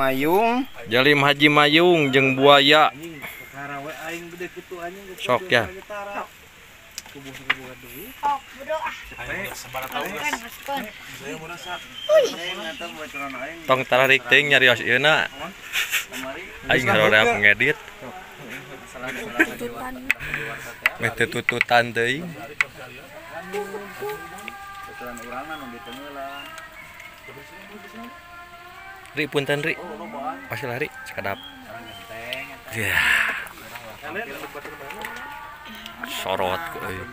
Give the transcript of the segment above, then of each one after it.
Mayung. Jalim Haji Mayung jeung buaya. Sok ya. Tong tararik teuing nyarios ieu na. Aing haroream ngedit. Meh teu tututan teuing. Ri punten ri. Pasti lari sakedap. Ya. Sorot ku euy.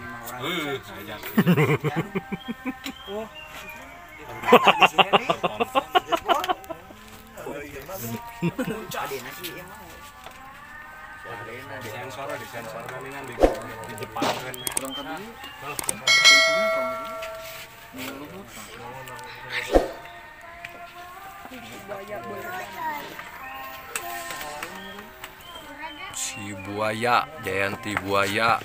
Si buaya, Jayanti buaya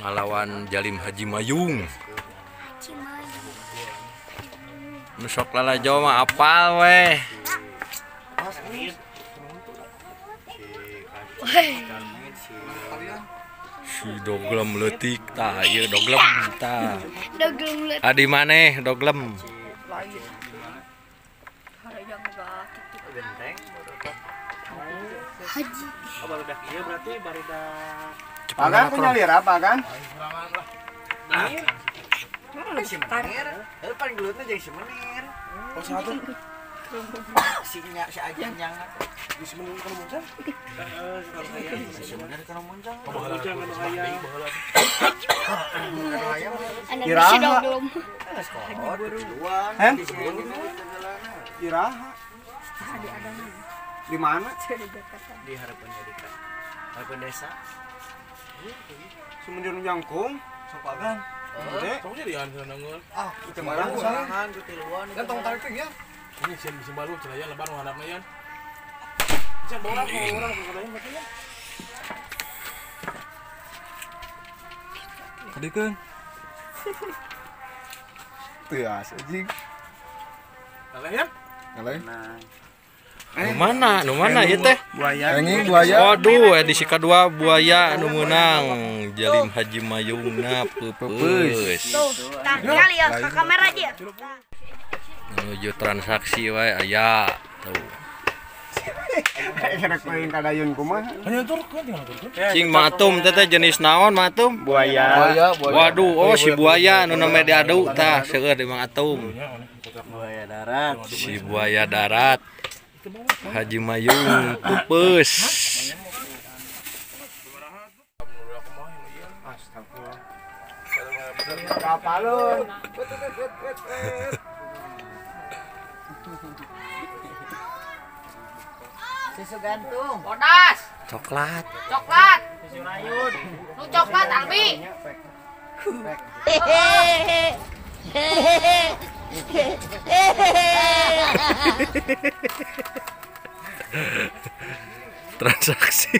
ngalawan Jalim Haji Mayung. Nu sok lalajo mah apal weh. Si doglem leutik tah, ieu doglem tah. Doglem leutik. Adi maneh doglem. Haji. Oh, barudak ieu berarti barudak. Pagan punya lira, pagan. Si Menir, lalu paling gelutnya jadi si Menir. Oh, satu. Si nya si Ajan yang di si Menir kana muncang. Heeh, si Menir kana muncang. Muncang kana hayang. Iraha. Heh? Iraha. Di mana? Di Harapan Dika. Harapan Desa. Si Menir jangkung, sopagan. Gede. Tong jadi an nangul. Ah, itu marah sorangan kutiluan. Kan tong tarik ya. Ini sieun bisa balu cenah ya lebar nu handapna yan. Bisa bawa orang lain berarti ya. Kadikeun. Tias anjing. Ngaleh ya? Ngaleh. Nu mana? Nu mana ieu teh? Buaya. Anjing buaya. Waduh, edisi kedua buaya nu meunang Jalim Haji Mayungna peupeus. Tuh, tah kali ya ke kamera aja. Menuju transaksi wae aya tuh. Kira kuing kadayun kumaha? Cing matum teh jenis naon matum? Buaya. Waduh, oh si buaya nu namanya diadu tah seueur di Mang Atum. Buaya darat. Si buaya darat. Haji Mayung pupus. Kapalun. Susu gantung. Bodas. Coklat. Coklat. Lu coklat Albi. Transaksi.